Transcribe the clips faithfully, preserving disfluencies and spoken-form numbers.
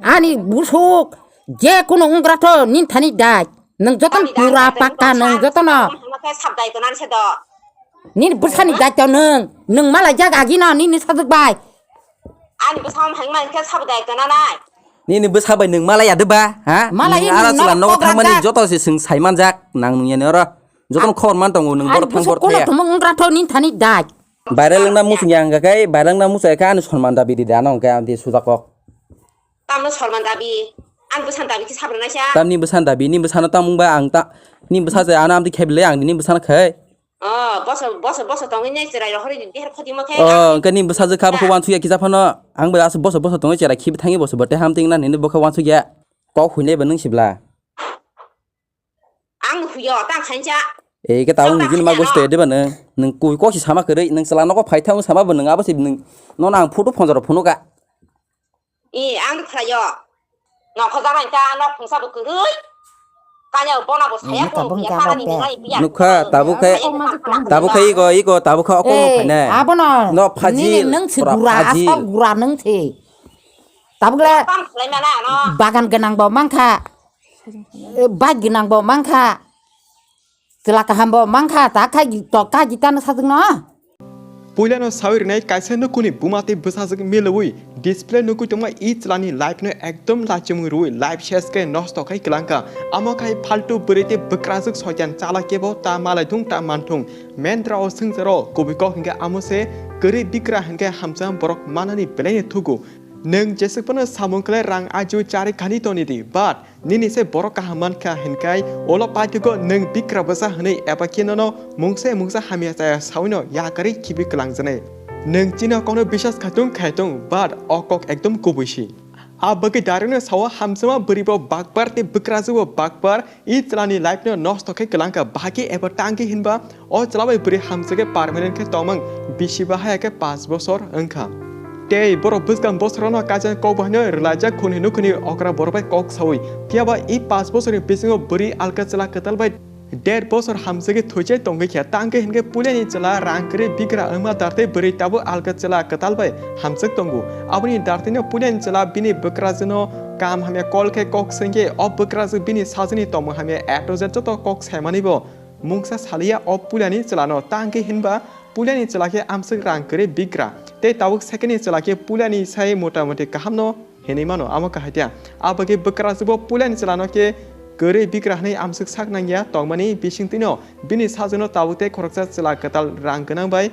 Ani busuk, je kunu wngkra tho, nin thani dai. Nwng jotono ani dai pura dai pakka, nwng jotono. Hwnma khe sab dai tonani se do. Nin bwsani dai to nwng, nwng malai jak agi no, nini sajwk bai. Ani bwsa wng hangma khe sab dai tonanai. Nini bwsa bai nwng malai ya de ba, ha? Malai nwng ara chwla nogo thangmani joto se swng sai manjak, nang nung yani oro. Jotono khobor man tongo, nwng borok thang borok thaya. Kono thumung wngkra tho, nin thani dai. Viral wngna muchung ya hwnka khe, viral wngna muchung ya khe ani sonman dabi rida ano hwnka, ang di sujakok. Tamno sonman dabi, ani bwsan dabi khe sabra naisa. Tamni bwsan dabi, ni bwsano tamung ba ang ta, ni bwsa je ano amtwi kheble ang ni bwsano khai. Oh, boso, boso, boso tongwi nai chwrai rohorwi di, deher khoti mo khe. Oh, hwnka ni bwsa je kha bokhe wansuk ya kisa phano, ang bai aswk boso, boso tongwi chwrai khibi thangwi boso bote ham ting na nini bokhe wansuk ya. Kok huinai ba nwng sibla. Ang huyo, tang khainsa. Ei, ke tabuk nini ma gosto ede ba nwng. Nwng kui kosi sama kwrwi, nwng chwla nogo phai thango sama bo nwng abo se nwng. Nono ang photo phonjaro phunukha. E, ang khlaio. Nokho jabai ta nok phungsa bo kwrwi. Kanya bona bo saya ko ya tani ni ngai biya. Nukha, tabuk khe, tabuk khe iko, iko, tabuk khe okong no phainai. Abono. No phaji, nwng se gura, asok gura nwng se. Tabuk le bagan gwnang bo mankha. Bike gwnang bo mankha. Chwla kaham bo mankha, ta khai to kaji tano sajwk no. Puilano sawi rwnai kaisa nukuni buma tei bwsajwk milwi display nukui tongma i chwlani life no ekdom lachimwi rwi life ses khe nosto khai kwlangkha. Amo khai phaltu bwrwi tei bwkrajwk soitan chala kebo ta malai thung ta man thung. Mendra o swngcharo kubui kok hinkhe amo se kwrwi bikra hinkhe hamsa borok manani belai no thugo. Nwng jeswk phano samung khlai rang ajiui chari khani toni di, but nini se borok kaham mankha hinkhai, ulo paithago nwng bikra bwsa hwnwi eba khe nono mungsa mungsa hamya chaya sawino yakarwi khibi kwlangjaknai. Nwng chini kokno biswas khatung khaitung, but o kok ekdom kubui si. A bagwi direct no sao, hamsama bwrwi bo bakbar tei bwkrajwk bo bakbar, i chwlani life no nosto khe kwlangkha, bahai khe eba tangkhe hinba o chwla bai bwrwi hamswk khe permanent khe tongmang bisi bahai khe panch bosor wngkha. Tei borok bwskang bosorono kaisa kok bahaino rwlaijak khuni nukhuni okra borok bai kok saui. Phiya ba i panch bosorni bisingo bwrwi alka chwla kwtal bai der bosor hamswk khe thuichai tongwi khe, tangkhe hinkhe puilani chwla rang kwrwi bigra wngma dartwi bwrwi tabuk alka chwla kwtal bai hamswk tongo. Aboni dartwino puilani chwla bini bwkrajwkno kaham hamya kol khe kok swngkhe o bwkrajwk bini sajwkni tongmung hamya A to Z joto kok saimani bo mungsa saliya o puilani chwlano, tangkhe hinba puilani chwla khe amswk rang kwrwi bigra tei tabuk secondni chwla khe puilani sai motamoti kahamno hinwi mano, amo kahai tiya. Abagwi bwkrajwkbo puilani chwlano khe kwrwi bigra hwnwi amswk sak nangya tongmani bisingtwino bini sajwkno tabuk tei khoroksa chwla kwtal rang gwnang bai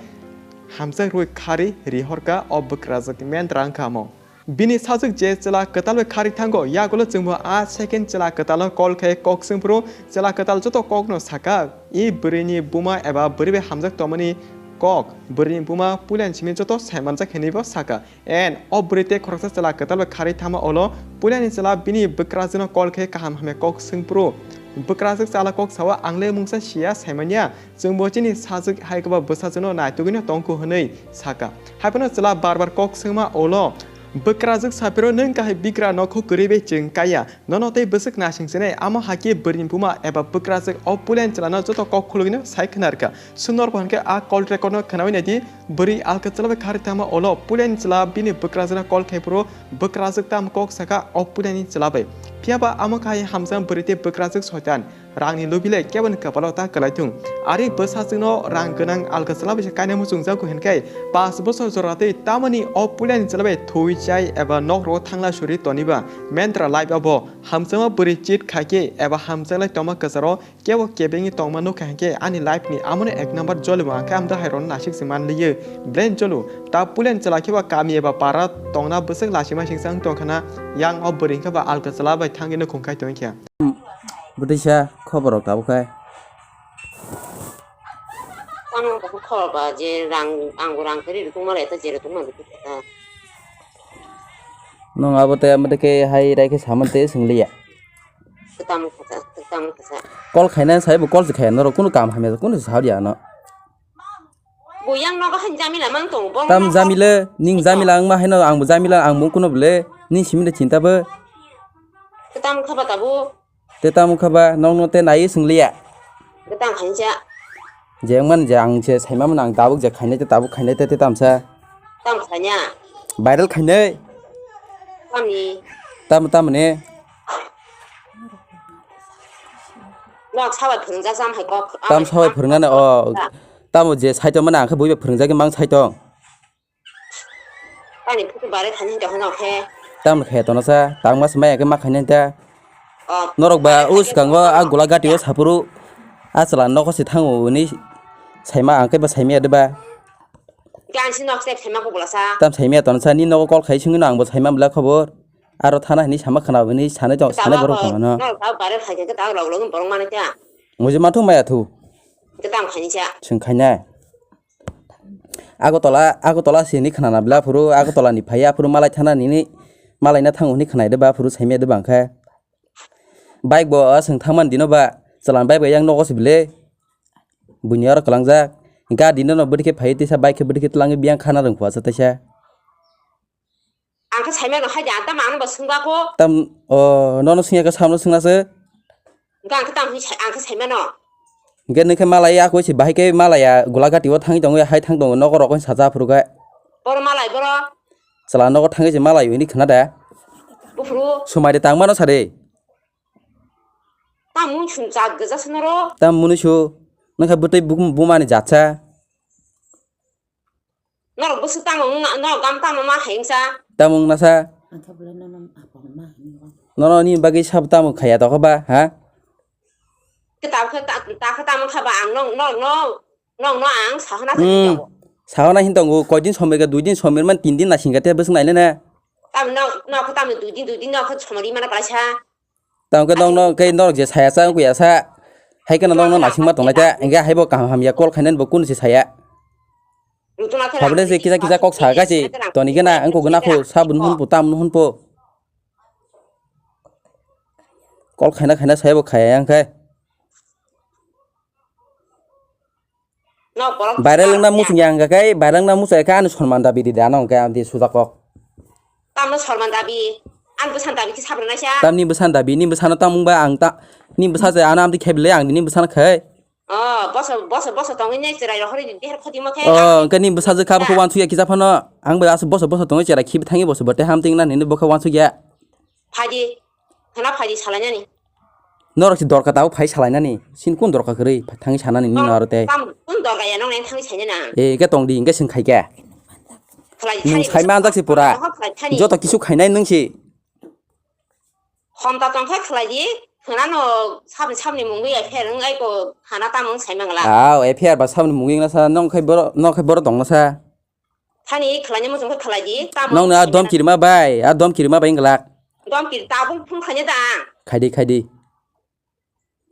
hamjak rwi khari rihorkha o bwkrajwk Mendra wngkha amo. Bini sajwk je chwla kwtal bai khari thango, yagulo chwngbo a second chwla kwtalno call khai kok swngphuru chwla kwtal joto kokno sakha, i bwrwini buma eba bwrwi bai hamjak tongmani kok, bwrwini buma puilani simi joto saimanjak hinwibo sakha. And o bwrwi tei khoroksa chwla kwtal bai khari thangma ulo puilani chwla bini bwkrajwkno call khai kaham hamya kok swngphuru bwkrajwk chwla kok sao, "Ang le mungsa siya saimanya, chwngbo chini sajwk hai kwba bwsajwkno naitugwino tongkhu," hwnwi sakha. Haiphano chwla bar bar kok swngma ulo bwkrajwk saphiro, "Nwng kahai bigra nokho kwrwi bai chwng kaiya, nono tei bwswk naising sinai." Amo hakhe bwrwini buma eba bwkrajwk o puilani chwlano joto kok khulugwino sai khwnarkha. Sundor bo hinkhe a call record no khwnawi naidi, bwrwi alka chwla bai khari thangma ulo puilani chwla bini bwkrajwkno call khai phuru bwkrajwk tamo kok sakha o puilani chwla bai. Phiya ba amo khai hamjak bwrwi tei bwkrajwk soitan rangni lubile keboni kwpalo ta kwlai thung. Ari bwsajwkno rang gwnang alka chwla bai se kaina muchungjago hinkhai, panch bosor jora tei tamoni o puilani chwla bai thwi chai eba nok rogo thangla suri toniba Mendra life abo hamjakma bwrwi cheat khaikhe eba hamjaklai tongma kwcharo kebo kebengwi tongma nukha hinkhe ani life ni amono ek number jolibo, ang khe amda hai rokno nasik se manliyo. Blen jolu ta pulen chwla khe ba kami eba para tongna bwswk lachima singsa wng tongkha na, yang o bwrwi hinkhe ba alka chwla bai thangwi nukhung khai tongkha. Bwtwisa khobor rok tabuk khai. Ano tabuk khobor ba je rang, ang bo rang kwrwi rwtwkma le ta je rwtwkma rwtwkha ta. Nwng abo tei amo tei khe hai rai khe samani tei swng liya. Kwtam khacha, kwtam khacha. Call khaina sai bo call se khaya norok kunu kam hamya kunu se saudi ano. Bo yang nogo han jamila mang tongo, bo tam nogo jamila, ning jamila ang ma haino ang bo jamila ang bo kuno bole, ning simi de chinta bo. Kwtam khaba tabuk. Te tamo kha ba, nokno te naiwi swng liya? Kwtam khainsa. Je wngmani je ang se saima mano, ang tabuk je khainai te, tabuk khainai te, te tamsa. Tam khaina. Viral khainai. Tamni. Tamo, tamo ni? Nok sabai phwrwngjak jam hai kok. Tam sabai phwrwngnani o. Tamo je saitong mani ang khe buibai phwrwngjak mang saitong. Ani phutu bare thani hinta hono khe. Tam khe tono sa, tang mas maya khe ma khainai ta. Oh, norok ba bare u thani skango a gola gati o sapuru a chwla nogo se thango hwnwi saima ang khe ba saimaya de ba. Gansi nok step saima ko bola sa. Tam saimaya tono sa, ni nogo call khai singino ang bo saima bla khobor. Aro thana hwnwi sama khna hwnwi sanai tong, sanai borok tongmano. Norok ba bare thani khe ta log log borok mani ta. Muji ma thu maya thu. Khe tam khaini sa. Chwng khainai. Agartala, Agartala sini khwnana bla phuru, Agartala ni phaiya phuru malai thana nini, malai na thango hwnwi khwnai de ba phuru saimaya de bang khe. Bike bo aswng thangmani dino ba, chwla bike bo yang nogo se bile. Buini oro kwlangjak. Gari no no bwdikhe phai tisa bike khe bwdikhe twlangwi biyang khana rwng phua sa taisa. Ang khe saimano hai de, ang tamo ano bo swngba kho. Tam, o, nono swngya khe samno swngna se. Hwnkhe ang khe tamo hwnwi sai, ang khe saimano. Hwnkhe nwng khe malai ya koi se bahai khe malai ya gola gati o thangwi tongo ya hai thang tongo nogo rok khe sacha aphuru khe. Boro malai boro. Chwla nogo thangwi se malai hwnwi khna da. Buphuru. Swmai de tang mano sa de. Tamo sum cha gajak se noro. Tam munu su. Nwng khe bwtwi bum-, bumani jatsa. Norok bwswk tamo wngna, norok gam tamo ma hai wngsa? Tamo wngna sa? Nono ni bagwi sabo tamo khaya tokho ba, ha? Khe tabukhe ta-, takhe tamo kha ba ang nong, nong, nong, nong no ang sahana Hmm. Tongo. Sahana hin tongo, koidin somir ka, duidin somir man, tindin nasing ka, te bwswk naile na? Tamo nong, nong khe tamo duidin, duidin nong khe somri mana kaisa. Tamo khe nong, nong khe norok je saya sa, wngkha ya sa. Hai kheno nong, nong nasingma tongnai ta. Hwnkhe haibo kaham hamya call khainani bo kunu se saya. Habole se kisa kisa kok sa gachi. Toni gana, wngkha gana kho, sabun hunpo, tamno hunpo. Call khaina khaina saibo khaya yang khe. Viral wngna muchung ya hwnka khe, viral wngna muchung ya khe ani sorman dabi rida ano hwnkhe amtwi sujakok. Tamno sorman dabi? Ani bwsani dabi khe sabra naisa? Tamni bwsani dabi, ni bwsano tamo wngba ang ta, ni bwsa se ano amtwi kheble ang ni bwsano khai. Oh, boso, boso, boso tongwi nai chwrai rohorwi di, deher khoti mo khe. Oh, hwnkhe ni bwsa je kha bokhe wansuk ya kisa phano, ang bai aswk boso, boso tongwi chwrai khibi thangwi boso bote ham tingna nini bokhe wansuk ya. Phaidi, khana phaidi salainani. Norok si dorkar tabuk phai salainani. Sin kun dorkar kwrwi thangwi sanani nini aro tei. Tam kun dorkar ya nong nang thangwi sainani ang. E, hwnkhe tongdi, hwnkhe swng khaikhe. Khlai di, nwng thani saima anjak si pura. Khlai di, thani. Joto kisu khainai nwng si. Homta tongkha khlai di, khwnano sabni, sabni mungwi ya pher wng ai ko khana tamo wng saimang la. Aw, e pher ba sabni mungwi wngna sa, nong khai boro, nong khai boro tongna sa. Thani khlaina muchung khe khlai di, tamo. Nongno a dom kirima bai, a dom kirima bai wngglak. Dom kir, tabuk phone khaina da ang. Khaidi, khaidi.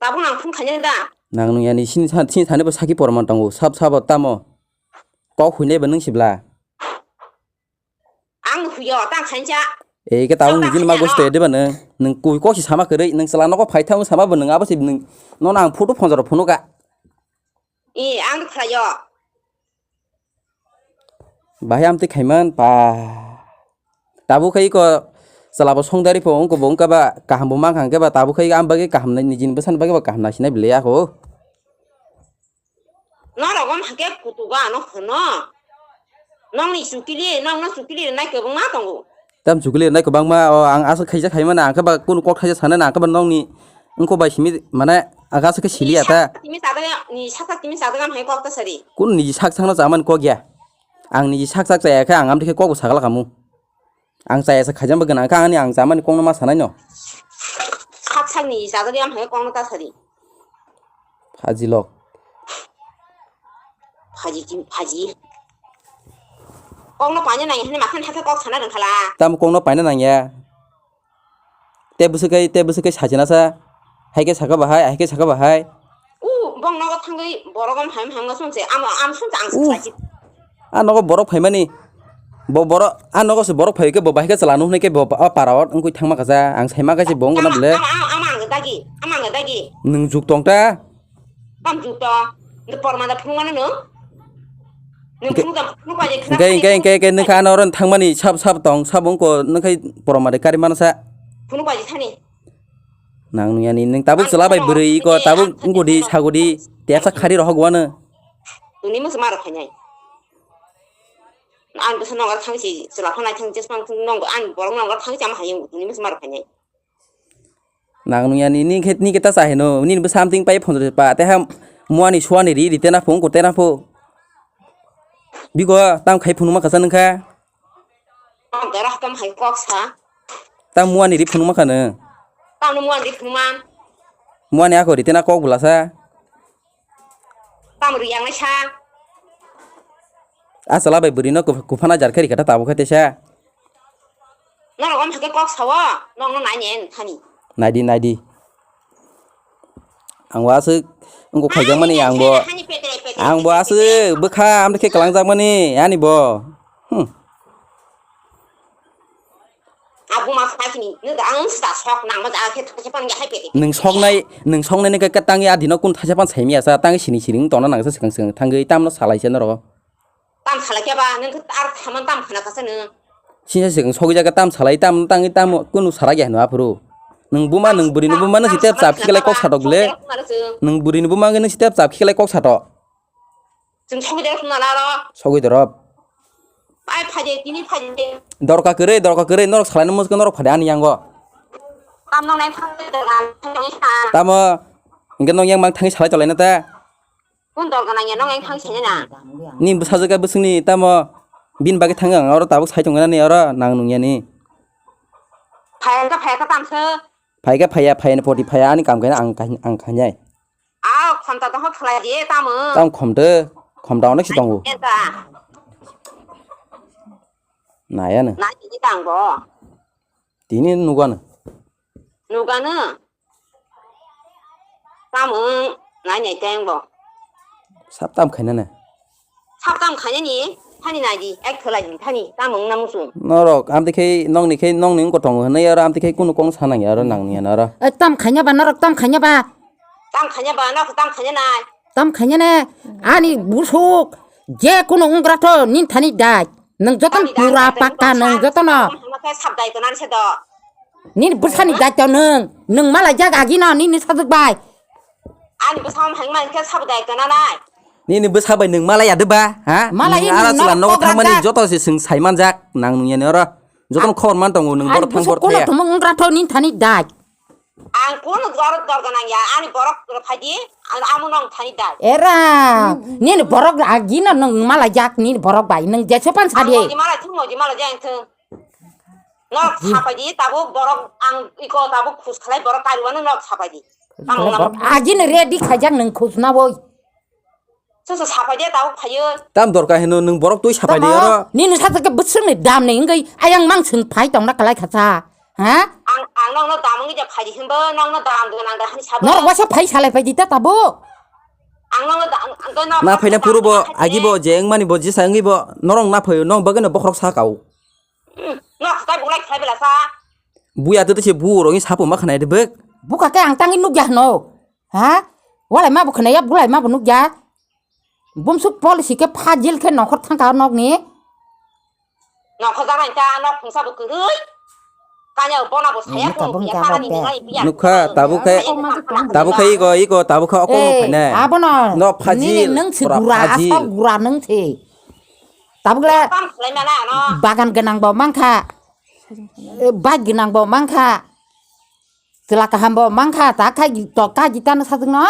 Tabuk nang phone khaina da. Nang nung yani sini sa-, sini thani bo saki porman tongo, sab sabo tamo. Kok huinai bo nung sibla. Ang huyo, tang khainsa. E ke tabuk nung jin ma gosto ede ba nung, nung kui kok si sama kwrwi, nung chwla nogo phai thang sama bo nung abo si nung, nono ang photo phonjaro phunukha. E, ang khlaio. Bahai amtwi khaiman pa. Tabuk khai iko chwla bo songdari pho wngkha bo wngkha ba kaham bo mankha hwnkhe ba tabuk khai am bagwi kaham nai nijini bwsani bagwi bo kaham naisinai bwlai ako. Norok om hake kutugo ano hwno. Nokni chukili, nokno chukili rwnai kwbangma tongo. Tam chukli rwnai kwbangma, o ang aswk khaijak khaimani, ang khe ba kunu kok khaijak sanani, ang khe ba nokni wngkok bai simi, mane, ang aswk khe siliya ta. Ni sak sak timi sajak, ni sak sak timi sajak ang hai kok ta sari. Kunu niji sak sakno chamani kok ya. Ang niji sak sak chaya khe ang amtwi khe kokbo saglak kamu. Ang chaya sa khaijak bo gwnang kha, ani ang chamani kokno ma sanai no. Sak sak niji sajak ang hai kokno ta sari. Phaji lok. Phaji, phaji. Kokno paina nang hini makhan hakhe kok sana rwngkhala. Tam kokno paina nang ya. Te bwswk kai, te bwswk kai sajina sa. Hai khe saka bahai, hai khe saka bahai. U, bong nogo thangwi borok om phaima hamga songse. Amo, am songse ang songse. A nogo borok phaimani. Bo borok, a nogo se borok phai khe bo bahai khe chwla nuhnai khe bo, o para o wngkui thangma kha sa. Ang saima khe se bo wngkha na bwle. Ama, ama, ama ang dagi, ama ang dagi. Nwng juk tong ta? Tam juk tong. Nw porma da phunukmano nwng? Nwng phunuk da, phunuk bai khna. Hwnkhe, hwnkhe, hwnkhe, hwnkhe nwng kha ano oro thangmani sab, sab tong, sab wngkha, nwng khai porma de kari mano sa. Phunuk bai thani. Nang nung yani, nwng tabuk chwla bai bwrwi iko, tabuk wngkha di, sago di, tepsa khari rohok wano. Tuni musu maro khainai. Ang bwsa nokar thang si chwla phano naithang jesmang nong ang borok nokar thang si ama hayung ni bwsa mar phainai. Nang nung yani ni khe ni khe ta sa heno nini bwsa amting pai phondro pa te ha muani suani ri ri tena phung ko tena pho. Bigo tam khai phunuma kasa nung kha. Ang dara hakam hai kok sa. Tam muani ri phunuma kha nung. Tam no muani ri phunuma. Muani ako ri tena kok bwla sa. Tam ri yang sa. Asala bai bwrwi no kuf- kuphana jar khe ri kha ta tabuk khe tesa. Norok om hake kok sawo, nokno nai nai thani. Naidi, naidi. Ang bo aswk wngkuk phaijakmani, ang bo, Hani petre, petre, ang bo petre, aswk petre. Bwkha amtwi khe kwlangjakmani, ani bo. Hmm. Abu ma khai khini, nung ang sida sok nang ma ja khe thangse pan ya hai petre. Nwng soknai, nwng soknai ni khe tangwi adino kun thaisa pan saimi asa, tangwi sini sini tongna nangsa swkang swkang thangwi tamno salai se norok. Tam salai khe ba, nung khe ar thaman tam khana kasa nung. Sisa se sogwi jaga tam salai, tam tangwi tam kunu sara ya hino aphuru. Nung buma, nung bwrwi ni buma nung sitep chap khiklai kok satok le. Nung bwrwi ni buma nung sitep chap khiklai kok satok. Chwng sogwi jaga khna laro. Sogwi dorop. Pai phaje, tini phaje. Dorka kwrwi, dorka kwrwi, norok salai no muskang norok phade ani yango. Tam nong nai thang le dorka, thang le sa. Tamo, hingke nong yang mang thangwi salai tolai na ta. Kun dol gana ya nong yang thang sene na. Ni bwsajwk a bwswngni tamo bini bagwi thang ang oro tabuk sai tongna ni oro nang nung yani. Phaya ka phaya ka tamsa. Phai ka phaya phaya ni poti phaya ani kam kaina ang ang khanjai. A khomta to hok khlai di tamo. Tam khomte khomta onek si tongo. Eta. Naya no. Na di tang bo. Tini nugano. Nugano. Tamo nai nai teng bo. Sap tam khaina na. Sap tam khaina ni thani nai di ek thola di thani tamo na musu. Norok amtwi khe nongni khe nongni wngkotong hwnwi aro amtwi khe kunu kong sanang ya aro nangni ya aro. Eh, tam khaina ba norok tam khaina ba. Tam khaina ba norok tam khaina nai. Tam khaina ne ani busuk je kunu wnggra tho nin thani dai. Nang joton pura pakka nang jotono. Sap dai to nani se do. Nini bwsani daityo nwng, nwng malai jak agino nini sajwk bai. Ani bwsa hai man khe sabo daityo nanai. Nini bwsa bai nwng malai ya de ba, ha? Malai nwng ara chwla nogo thangmani joto se swng sai manjak nang nung yani oro. Joto khobor man tongo nwng bor thang bor thaya. Kono thumung wngkra tho nini thani dai. Ang kono dor dor ganang ya, ani borok phadi, ang amo nong thani dai. Era, nini borok agino nwng malai jak nini borok bai nwng jeso pan sadi. Ang moji malai thung moji malai jang thung. Nok sapai di tabuk borok ang iko tabuk khus khlai borok kairuano nok sapai di. Agin ready khaijak nwng khus na boi. Soso sapai di tabuk phaio. Tam dorkar heno nwng borok twi sapai di oro. Nini sa ke bwswng ni dam ni wngwi ayang mang swng phai tongna kalai khacha. Ha? Ang ang nokno dam wngwi ja phai di hinbo nokno dam dun ang da hani sabo. Norok basa phai salai phai di ta tabuk. Ang nokno dam ang dun. Na phaina puro bo agi bo je wngmani bo jisa wngwi bo norok na phaio nok bagwi no bokhorok sa kao. Nok sai bulai khai bela sa. Buya to se bu ro sa po ma khnai de bek. Buka ke ang tangi nukya no. Ha? Walai ma bu khnai ya bulai ma bu nukya. Bumsuk policy ke phajil khe nokhor thangka nok ni. Nokhor jaga ta nok phungsa bu kwrwi. Kanya bona bu saya ko ya para ni ngai biya. Nukha tabu khe tabu khe iko iko tabu khe okong no phainai. Abono. No phajil. Nini nang si gura asok gura nang si. Tabukle bagan gwnang bo mankha, bike gwnang bo mankha, chwla kaham bo mankha, ta khai to kaji tano sajwkno.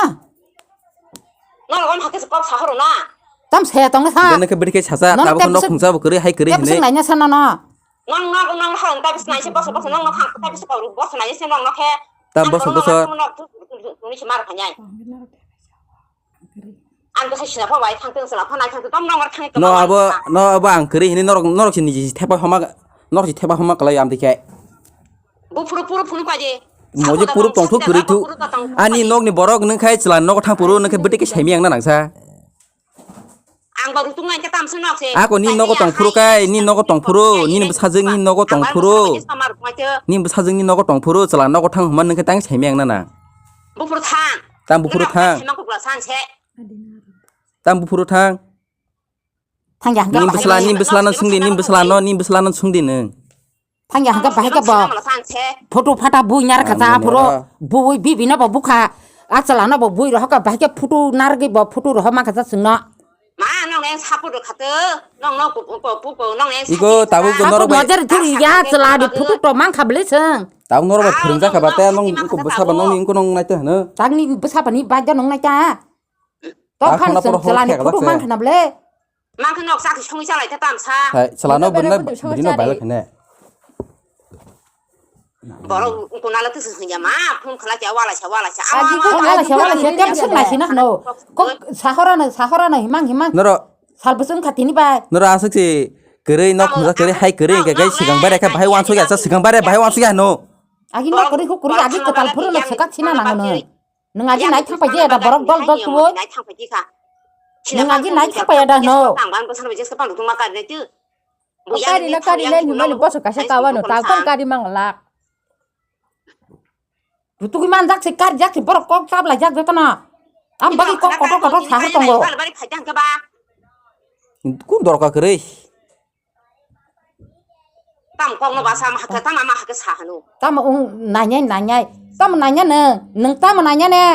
Norok om hakhe kok sahoro na. Tam saya tongna sa. Gana khe bidi khe sasa, tabuk nok khungsa bo kwrwi hai kwrwi hinwi. Naina sa nono. Nang nok nang ha ta bis naise boso boso nang nok ha ta bis ko boso naise nang nok khe. Tam boso boso. Ni se mar phanyai. Ang bwsai sina pho bai thang tong sala pho nai thang tong tong nong thang tong. No abo no abo ang kwrwi hini norok norok si niji thepa homa norok si thepa homa kalai am dikhe. Bu phuru phuru phunu paje. Moje phuru tong thu kwrwi thu. Ani nokni borok nung khai chwla nogo thang phuru nung khai bwtwi khe saimi ang na nangsa. Ang ba rutung nai khe tam se nok se. Ako ni nogo tong phuru kai ni nogo tong phuru ni bwsajwk ni nogo tong phuru. Ni bwsajwk ni nogo tong phuru chwla nogo thang homa nung khai tang saimi ang na na. Bu phuru thang. Tam bu phuru thang. Tam buphuru thang. Thangya hwnkhe nim bahai bwsla, nim bwsla no swngdi, nim bwsla no, nim bwsla no swngdi nwng. Thangya hwnkhe bahai khe bo. Photo phata bui nar kha cha aphuru. Bui bibi no bo bukha. Achwla no bo bui rohor kha bahai khe photo narwgwi bo photo rohor mankha cha chwngno. Nong neng support rwkha to. Nong no pupu, pupu, nong neng iko tabuk to norok bai. Hajar thung ya chwla di phutuk to mang kha bwle chwng. Tabuk norok bai phwrwngjak kha ba te nong iko bwsa ba nong ni iko nong nai te hwno. Tang ni bwsa ba ni bai da nong nai ta. To phan chwng chwla ni phutuk mang kha na bwle. Mang kha nok chakhi songwi chalai ta tamsa. Hai chwla no bwrwi no bai kha ne. Borok kunala tisi hwnya ma phone khala kya wala sa wala sa. Agi ko wala sa wala sa tem sung nai sina no. Ko sahora no sahora no himang himang. Noro sal busung khatini bai. Noro asuk si kwrwi nok khunja kwrwi hai kwrwi ke gai sigang bare kha bai wansuk ya sa sigang bare bai wansuk ya no. Agi nok kwrwi ko kwrwi agi kwtal phuru no sekak sina nango no. Nwng agi nai thang pai je da borok dol dol tuo. Nwng agi nai thang pai da no. Kari na kari le ni mani boso kaisa kawa no ta kon kari mang lak. Rutugi man jak se kar jak se borok kok chap lai jak joto no. Am bagi kok kotor kotor sa ha tongo. Kun dorka kwrwi. Tam kok no basa ma hakhe tam ama hakhe sa hanu. Tamo ung nanyai nanyai. Tamo nanya neng. Neng tamo nanya ne.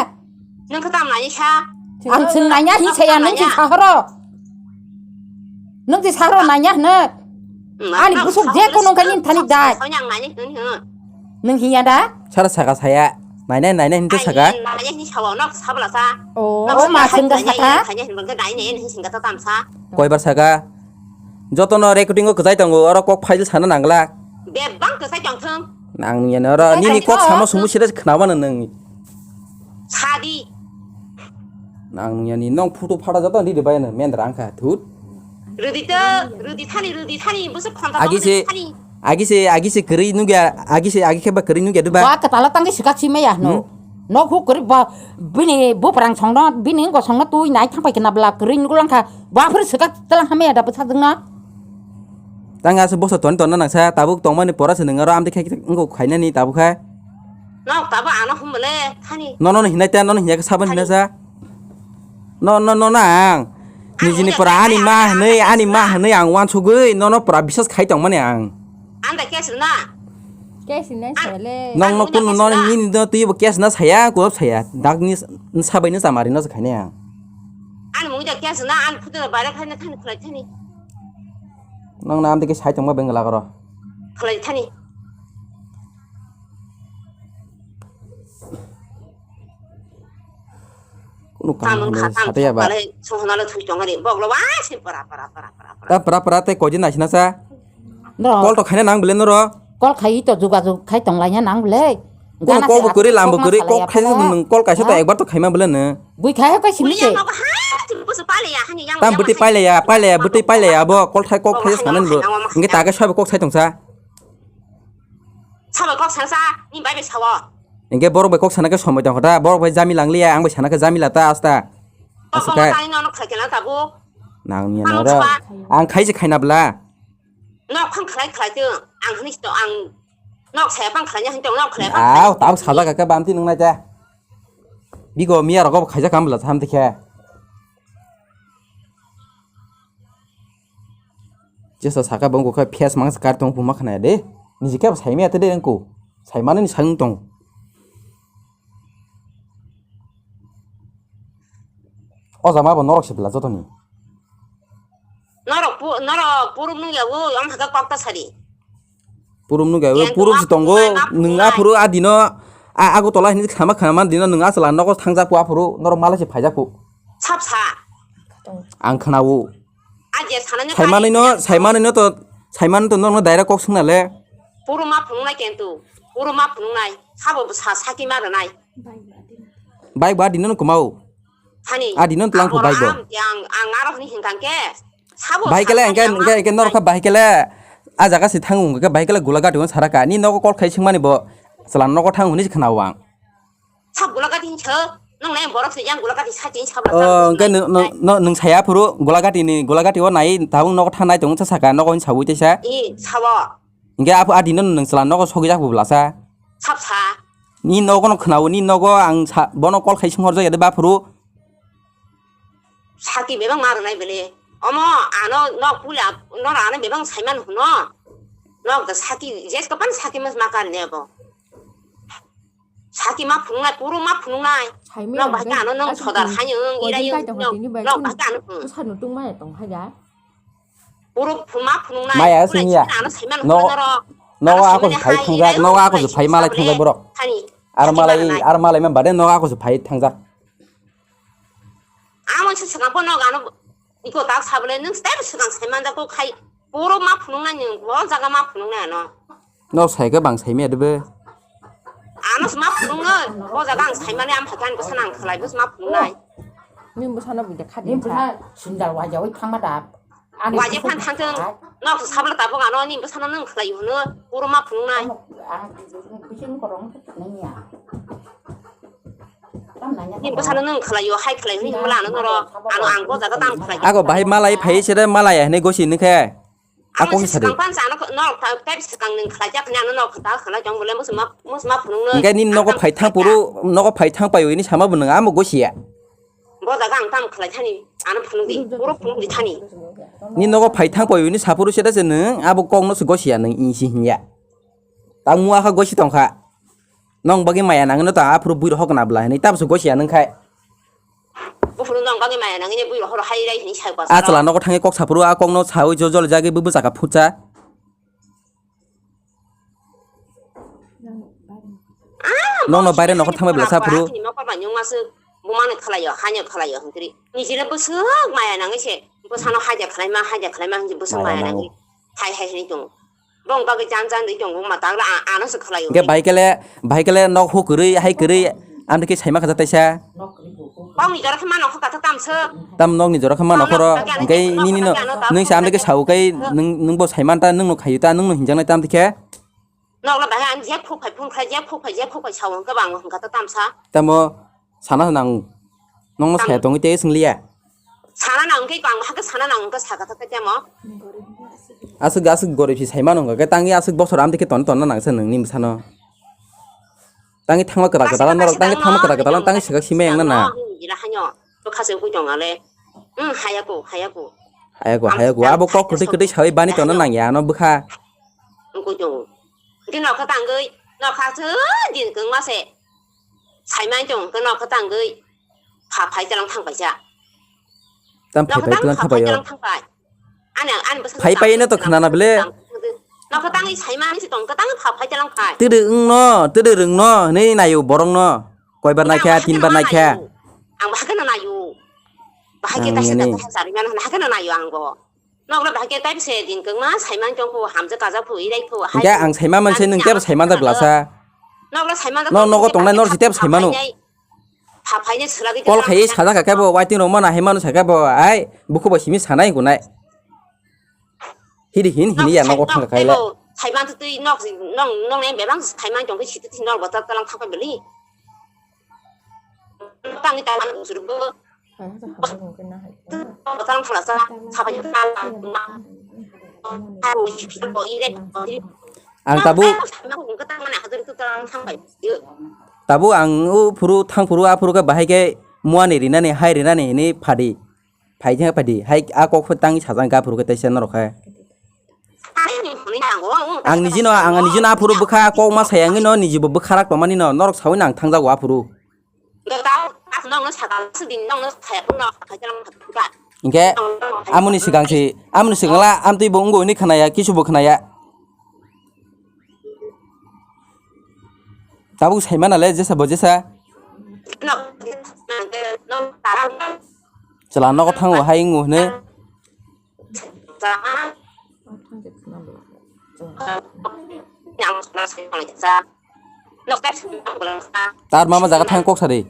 Neng khe tam nanya sa. Ang sing nanya hi saya neng sing sahoro. Neng sing sahoro nanya hne. Ani busuk je kono kani thani dai. Neng hiya da? Sara saka saya. Nainai nainai hinte saka. Nainai hini sawa nok sabla sa. Oh, ma singga saka. Nainai hini bangke nainai hini singga ta tamsa. Koibar saka. Jotono recording o kwchai tongo, oro kok phaijil sana nangla. Bebak kwchai tongthung. Nang niyani oro nini kok samo sumu sida khnawa nang nang. Sadi. Nang niyani nong photo phada joto nini bai nang mendra angkha thut. Rudi to, rudi thani, rudi thani, busuk khonta. Agi se, agi se, agi se kwrwi nugya, agi se, agi khe ba kwrwi nugya duba. Ba katala tangki sika chimaya no. Hmm? Nok hu kwrwi ba bini buprang songno, bini ngo songno tui nai thangpai kena bla kwrwi nuglang kha. Ba phir sika telang hamaya da bwsa jwngno. Tang asuk boso ton ton nang sa tabuk tongmani pora se nang aro amtwi khai wngkha khainani tabuk kha. Nok tabuk ano humle thani. Nono hinai ta, nono hinya khe sabon hinai sa. No, no, no, na ang. Nijini pora ani ma hinui, ani ma hinui ang wansugui, nono pora biswas khai tongmani ang. Anda case na? Case na sale. Nong no kunu no nini no twi bo case na saya, ko saya. Dak ni sabai no samari no khaine ang. Ani mui da case na, ani phutu bare khaine thani khulai thani. Nong na amde ke sai tongma bengla garo. Khulai thani. Kunu kaam hwnwi sataya ba. Sohonalo thwi tongari boklo wa se pora pora pora pora pora. Ta pora pora tei koi din naisina sa. Call to khaina nang bile noro. Call khai to jugajug khai tong laina nang bile. Kunu kok bo kwrwi lam bo kwrwi kok khai nwng call kaisa to ekbar to khaima bile nw. Bui khai koi simi se. Tam bwtwi pailaya pailaya bwtwi pailaya abo call khai kok khai sanani bo. Hwnkhe ta khe sabo kok sai tongsa. Sabo kok sansa ni bai bai sawo. Hwnkhe borok bai kok sana khe somoi tongkha ta, borok bai jamila wng liya, ang bai sana khe jamila ta asta. Aswk khe. Tani nono khlai khe na tabuk. Nang ni noro. Ang khai se khaina bla. Nok khang khlai khlai tong, ang hwnwi tong, ang nok saya pang khlai nya hwnwi tong, nok khlai pang. Au, tabuk sajak khe bamti nung nai ta. Bigo miya rogo khaijak kam bla tham te khe. Jesa saka bo wngkha face mang kar tong puma khna de. Niji khe sai maya te de wngkha. Sai mani ni sai wng tong. O jama bo norok se bela jotoni. Norok pu-, norok purum nung ya bo, ang haka kok ta sari. Purum nugya, purum si tongo, nwng aphuru a dino, a Agartala hini khama khama dino nwng a chwla nogo thangjak phu aphuru, norok malai se phaijak phu. Sap sa. Ang khnawo. A je sanani. Saimanino, saimanino to, saimanino to norokno direct kok swngna le. Purum ma phunuknai kentu, purum ma phunuknai, sabo sa saki ma rwnai. Bike ba dino no kwmao. Thani. A dino tlang phu bike bo. Ang, ang aro hini hingkang ke. Sabo. Bike le, engke, engke, engke norok kha bike le. A jaga si thango, engke bike le Golagati on saraka. Ni nogo call khai singmani bo. Chwla nogo thang hwnwi khna wang. Sab Golagati hin chho. Nung nai borok se yang Golagati sa chin sab. Oh, engke nwng saya phuru Golagati ni, Golagati o nai tabung nogo thangnai tong sa saka, nogo hin sawi tesa. I, sabo. Hingke aphuru a dino nwng chwla nogo sogwi jak bo bwlasa. Sap sa. Ni nogo no khnawo, ni nogo ang sa, bono call khai sing horjak ya de baphuru. Saki bebak ma rwnai bele. Omo ano nok pula, noro ano bebak saiman huno. Nok da saki, jes kapan saki mas ma kar nebo. Haki ma phunuknai, puro ma phunuknai. Saimaya Nok bahai hwnkhe kano nong aswk sodar tong-, haino wng koidin irai kai tongkha tini bai nong kunu bahai kano, hmm. Bwsano tungmaya tongkha ya. Puro phunukma phunuknai. Maya sini ya. Ano saimano No, phunuknaro. Nogo Ano ako saimani se phai hai thwngjak, irai nogo ako se phai malai thwngjak borok. Thani. Ar malai, ar malai man bade nogo ako se phai thwngjak. Amo se swkang po nogo ano iko tak sabole nwng step swkang saimanjak kok hai. Puro ma phunuknai nwng, bo jaga ma phunuknai ano. Nok sai khe bang saimaya debe. Ano se ma phunuknai, bo jaga ang saimani am hakhe ani bwsano ang khlai, bwsano ma phunuknai. Nini bwsano buida kha Nini dinsa. Bwsa sundal wajawi thangma da. Ani Waje bwsa phan thangthung, hai. Nok se sabla tabuk ano ni bwsano nwng khlai hwno, puro ma phunuknai. Ang bising korong thangya. Ni bwsano nwng khlaio, hai khlai hwnwi himla ano noro, ano ang bo jaga tam khlai. Ako bahai malai phai sere malai hwnwi gosi nukhe. Ako Ang hisa de. Swkang pan sa ano noro ta tep swkang nwng khlai jak ni ano noro ta khlai jong bole mus ma, mus ma phunung no. Hingke nini nogo phai thang puru, nogo phai thang paio ini sama bo nwng amo gosi ya. Bo jaga ang tam khlai thani, ano phunung di, puro phunung di thani. Nini nogo phai thang paio ini sapuru sere se nwng abo kok no se gosi ya nwng isi hinya. Tang mua kha gosi tongkha. Nong bagwi maya nangwi no ta aphuru bui rohok na bla hinwi tabso gosi ya nung khai. Buphuru nong bagwi maya nangwi bui rohoro hai rai hinwi sai kwasa. A chwla nogo thangwi kok saphuru a kokno sawi jo jol jagwi bwsaka phutsa. Nokno baire nokhor thangbai bwla saphuru. Bumano khwlaio, hanya khwlaio hwnkhe. Nijile bwswk maya nangwi se bwsano haja khwlaima, haja khwlaima hinwi bwswk maya nangwi. Hai hai hinwi tongo. Bong bagwi jan jan dei tongo ma tagla a-, ano se khwlaio. Hingke bai kele, bai kele nok hu kwrwi, hai kwrwi, amtwi khe saima kha taisa. Bongni jora khe mano kho kathok tamswk. Tam nokni jora khe mano khoro, hingke nini no, nwng se amtwi khe sao kai, nwng, nwng bo saiman ta, nwng no khayu ta, nwng no hinjaknai ta amtwi khe. Nokla bai ang je khuk phai phung khai, je khuk phai, je khuk phai sao hwnkhe bang hwnkha ta tamsa. Tamo Sana nang, nokno saya tongwi tei swng liya. Sana nang khe ang hakhe sana nang khe saka thak temo. Aswk, aswk gorip si saimano hwnkha khe tangwi aswk bosor amtwi khe ton tonna nangsa nwngni bwsano. Tangwi thangma kwtal kwtal norok tangwi thangma kwtal kwtal tangwi swkak sima yang nana. Ila hanyo bwkha se ugui tong ale. Hmm, hayako, hayako. Hayako, hayako. Abo kok kwtwi kwtwi sawi bani tonna nangya ano bwkha. Ugui tongo. Hwnkhe nokha tangwi, nokha se din kwngma se. Saimai tong hwnkhe nokha tangwi pha phai tlang thang paisa. Tam phai phai tlang thang paio. Ani, ani bwswk phai phai no to khwnana bele. Nokha tangwi saimani se tong, tangwi pha phai tlang phai. Tede wngno, tede rwngno, hinwi naio borokno. Koibar naikha, tinbar naikha. Ang bahai kheno naio. Bahai khe kaisa kaisa sarimano hwnkhe no naio ang bo. Nokla bahai khe tei se din kwngma saiman tong phu, hamjak kajak phu, irai phu, hai. Hingke ang saiman manse nwng tebo saiman jak belasa. Nokla saiman jak. No nogo tongnai nor si tebo saimano. Pha phainai swlagwi. Kol khai sajak khe bo waiting rok mana hai manu sakhe bo ai bukhu bo simi sanai gunai. Hidi hin hini ya nogo thang khai le. Saiman twi nok nong nong ne bebang saiman tong khe sitwi nok bo tak talang thang beli. Tangni tangmani usuru bo. Ang tabuk, tabuk ang o phuru thang phuru a phuru khe bahai khe muani rinani hai rinani hinwi phadi. Phai thang phadi hai a kok pho tangwi sajang kha phuru khe teisa norok khe. Ang nijino, ang nijino a phuru bwkha kok ma sai ang no nijibo bwkha rak tongmani no norok sawi nang thangjago a phuru. Hingke amoni swkang se, amoni swkang la amtwi bo wngwi hwnwi khwnaya, kisu bo khwnaya. Tabuk saimana le jesa bo jesa. Chwla nogo thango hai wngwi hwnwi. Tar mama jaga thang kok sari.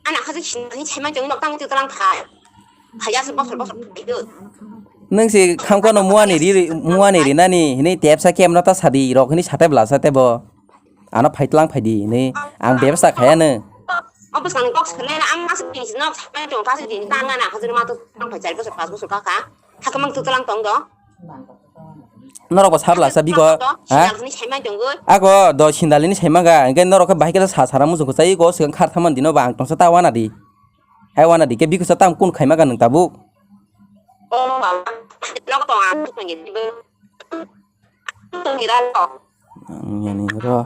Ana hajak sini saiman jong nok tang twi tlang phai. Phai ya se bosor bosor phai do. Nwng se khamkha no muani ri, muani rinani hinwi tepsa kemno ta sadi rok hinwi sate bwlasa tebo. Ano phai tlang phai di hinwi ang bebsa khaya no. O bwskang kok swnai ang mas pin nok saiman jong ta se din ta ngana hajak ma to tlang phai char bosor pas bosor kha kha. Hakhe mang twi tlang tong do. Norok bo sabla sa bigo, ha? Sindalni saimang tongwi. Ako do sindalini saimang ga, hingke norok khe bahai khe sa sara muchung kwchai go, swkang khar thamani dino ba ang tongsa ta wana di. Hai wana di khe bikusa tam kun khaima ka nwng tabuk? Oh, baba. Nok tong ang tong gitu. Tong gitu. Ang yani ro.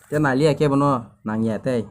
Te naliya khe bono nangya tei.